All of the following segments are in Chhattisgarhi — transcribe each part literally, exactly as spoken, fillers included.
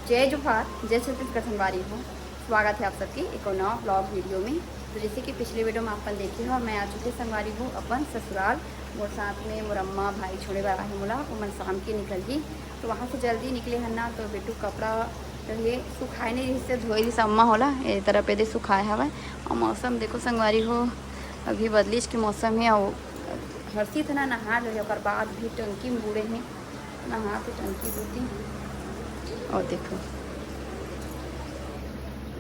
जय जोहार, जय छत्तीसगढ़ संगवारी हो। स्वागत है आप सबके एक और नवा ब्लॉग वीडियो में। तो जैसे कि पिछले वीडियो में अपन देखे हो, मैं आ चुके संगवारी हो अपन ससुराल। मोर साथ में मोर अम्मा भाई छोड़े बर आहे मोला, ओमन शाम के निकलही। तो वहाँ से जल्दी निकले हन ना, तो बेटू कपड़ा तो ये सुखाए नहीं रहिस, धोए रहिस अम्मा होला। ये तरफ एदे सुखाए हवय। और मौसम देखो संगवारी हो, अभी बदलिश के मौसम है। और हर्षित ना नहा ले, ओकर बाद भी टंकी में बूड़े हैं। नहा के टंकी बूती। और देखो,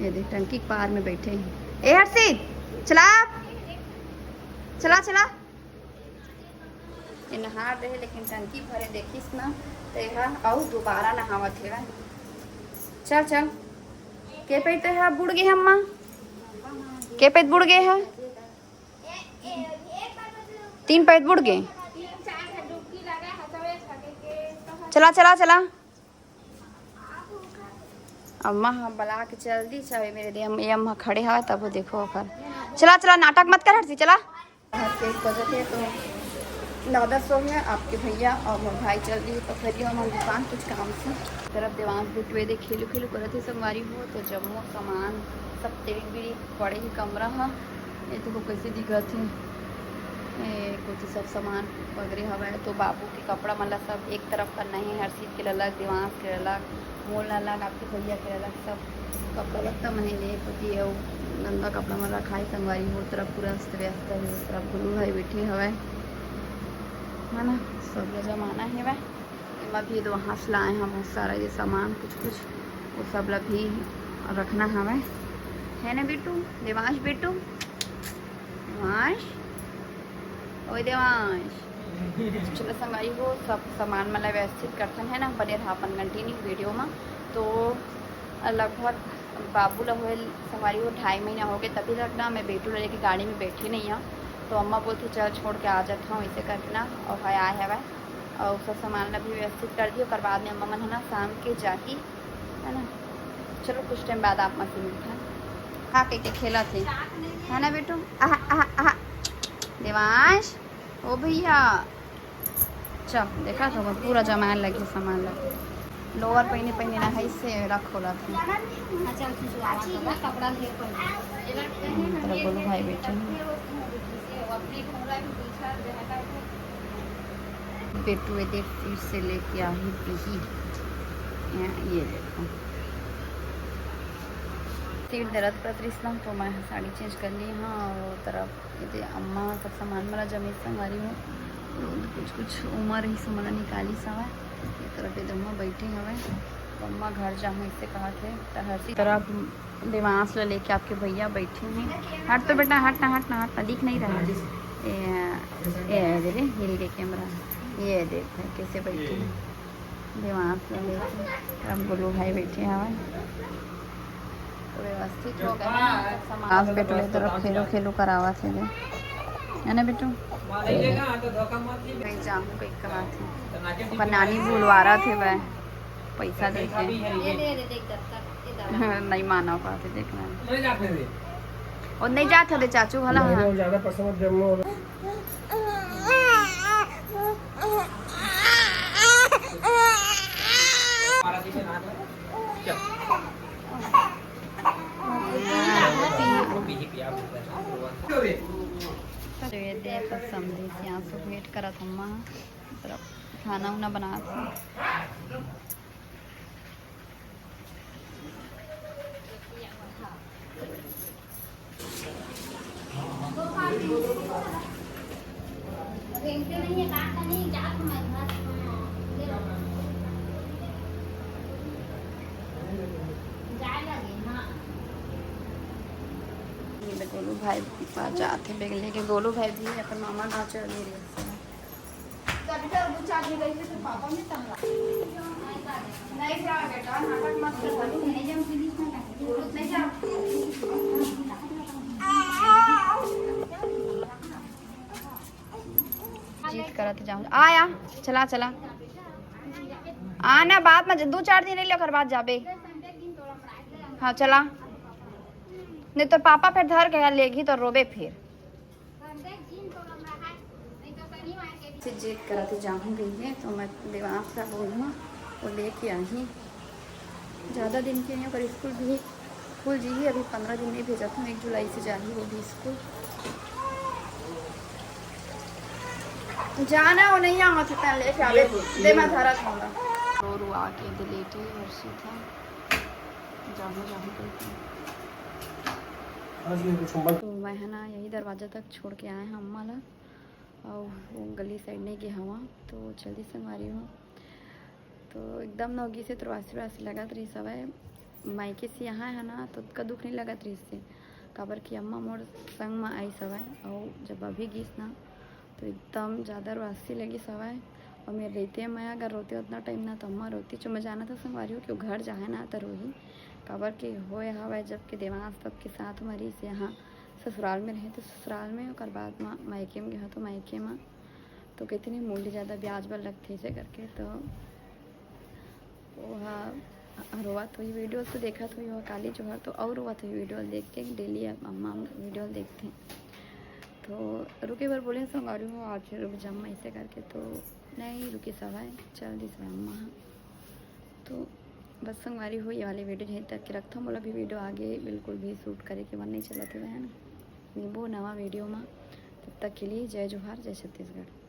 ये देख, टंकी के पार में बैठे हैं। ए हर्षित, चला, चला, चला। ये नहा रहे, लेकिन टंकी भरे देखिस ना, तो यह अउ दोबारा नहावत हेवय। चल, चल। के पे तो यह बुड़ गए अम्मा, के पे बुड़ गए है। तीन पैर बुड़ गए। चला, चला, चला। अम्मा ह बला के चल दी चाहे मेरे दे, ये अम्मा खड़े हवा तब वो देखो ओकर। चला, चला, नाटक मत कर हर्षी, चला। रात के एक बजे थे तो दादा सो गया, आपके भैया और मोर भाई चल दिए तो फिर हम दुकान कुछ काम से। तरफ देवांश बिटुए दे खेलू खेलू करत ही संगवारी हो, तो जम्मो सामान सब तेरी बीड़ी पड़े ही कमरा हा। ये देखो कैसे दिखत हे। ए, कोती सब सामान वगैरह हवय। तो बाबू के कपड़ा मन ला सब एक तरफ करना हे, हर्षित के अलग, देवांश के अलग, मोर ला अलग, आपके भैया के अलग, सब कपड़ा लत्ता मन ले। कोती अउ गंदा कपड़ा मन रखाए संगवारी हो, तरफ पूरा अस्त व्यस्त हे, तरफ गुलू भाई बैठे हवय, है ना, सब ला जमाना हेवय। एमा भी तो वहाँ से लाए हैं बहुत सारा ये सामान, कुछ कुछ वो सब ला भी रखना हवय, है ना बेटू, देवांश बेटू, देवांश, ओए देवांश। चलो संगवारी हो, सब सामान मन ला व्यवस्थित करथन, है ना, बने रहा अपन कंटिन्यू वीडियो में। तो लगभग बाबू ला होए संगवारी हो ढाई महीना हो गए, तभी तक ना मैं बेटू ला लेके गाड़ी में बैठी नहीं हूँ। तो अम्मा बोलती चल छोड़ के आ जाता हूँ, इसे करके ना, और भाई आए हवय। और सब सामान ला भी व्यवस्थित कर दिए, ओकर बाद में अम्मा मन है ना शाम के जाही, है ना। चलो कुछ टाइम बाद आप मन से मिलथन। हाँ, के, के खेलत हे, है ना बेटू? आहा, आहा, आहा। देवांश, ओ भैया, चल देखा तो पूरा जमाए लगे सामान ला। लोअर पहने पहने ना है, इससे रख खोला था। हाँ, चल, तू जो आवा तो ना, कपड़ा ले पहन। हम्म, तेरा गोलू भाई बैठे हैं। बेटू ये देख फिर से लेके आ ही पीही। ये, ये देखो। सिर दर्द करत रहिस ना, तो मैं साड़ी चेंज कर ली हाँ। और तरफ ये दे अम्मा सब सामान मन ला जमे संगवारी हो। कुछ कुछ उमर ही सामान निकाली सवा। ये तरफ ये दे अम्मा बैठे हवे। तो अम्मा घर जाहूँ इसे कहा थे। तो हर तरफ देवांश ला लेके आपके भैया बैठे हैं। हट तो बेटा, हट ना, हट ना, हट ना, दिख नहीं रहा। ए, ए, दे रे, हिल के कैमरा। ये देख भाई कैसे बैठे हैं। देवांश ला लेके अब गोलू भाई बैठे हवे। तो व्यवस्थित हो गए हैं सब सामान। आज बेटू ये तरफ खेलू खेलू करावत हे बे, है ना बेटू? मैं जाहूँ कहीं कहा थे, ओकर नानी बुलवारत हे बे, पैसा दे के। नहीं माना पाते, देखना। और नहीं जाते दे चाचू भला। हाँ। ज्यादा पसंद जम्मो हो गया। तो ये देख समधी से आंसू भेंट करत हम्मा तरफ खाना उना बनात हूँ। ये गोलू भाई पास जात हे, बैग लेके। गोलू भाई भी अपन मामा गाँव चल रहे। जीत करत जाऊँ। आ, आ, चला, चला। आ ना, बाद में दो चार दिन रह ले, ओकर बाद जाबे। हाँ, चला। नहीं तो पापा फिर धर के लेगी तो रोबे फिर। से जिद करत जाहूँ कहिए, तो मैं देवांश ला बोलूँ, वो लेके आही। ज़्यादा दिन के नहीं, ओकर स्कूल भी खुल जी ही, अभी पंद्रह दिन नहीं भेजत हूँ, एक जुलाई से जाही वो भी स्कूल। जाना वो नहीं आवत है, तैं लेके आवे, दे मैं धरत हूँ। रो रो आके दे लेटे हर्षित है, जाहूँ जाहूँ करके। तो मैं है ना यही दरवाजा तक छोड़ के आए हैं अम्मा ला, और वो गली साइड नहीं गए हवा, तो चल दी संगवारी हो। तो एकदम नौगी से तो रास्ते रास्ते लगत रहिस हवय। मायके से यहाँ है ना, तो ओतका दुख नहीं लगत रहिस हे, काबर कि अम्मा मोर संग म आइस हवय, अउ जब अभी गिस ना, तो एकदम ज़्यादा रुआसी लगिस हवय। अउ मेर रहिते मैं अगर रोते उतना टाइम ना, तो अम्मा रोती। जो मैं जानत हव संगवारी हो कि वो घर जाए ना, तो रोही, काबर कि होए हवय जब के देवांश तब के साथ म रहिस यहाँ ससुराल में रहे, तो ससुराल में, ओकर बाद म मायके में गए, तो मायके में तो कहिथे नहीं, मूली ज़्यादा ब्याज बर लगथे, ऐसे करके। तो वो हा रोवत हुई वीडियो तो देखत हुई, वो काली जोहर तो और रोवत हुई वीडियो देख के, डेली अब अम्मा वीडियो देखते हैं। तो रुके बर बोले संगवारी हो, आज रुक जाऊँ ऐसे करके, तो नहीं रुके सवाए, चल दी सवाए अम्मा। तो बस संगवारी हो, ये वाली वीडियो यहीं तक के रखता हूँ। मोला भी वीडियो आगे बिल्कुल भी शूट करे के मन नहीं चलत हवय, है ना, मिलबो नवा वीडियो में। तब तक के लिए जय जोहार, जय छत्तीसगढ़।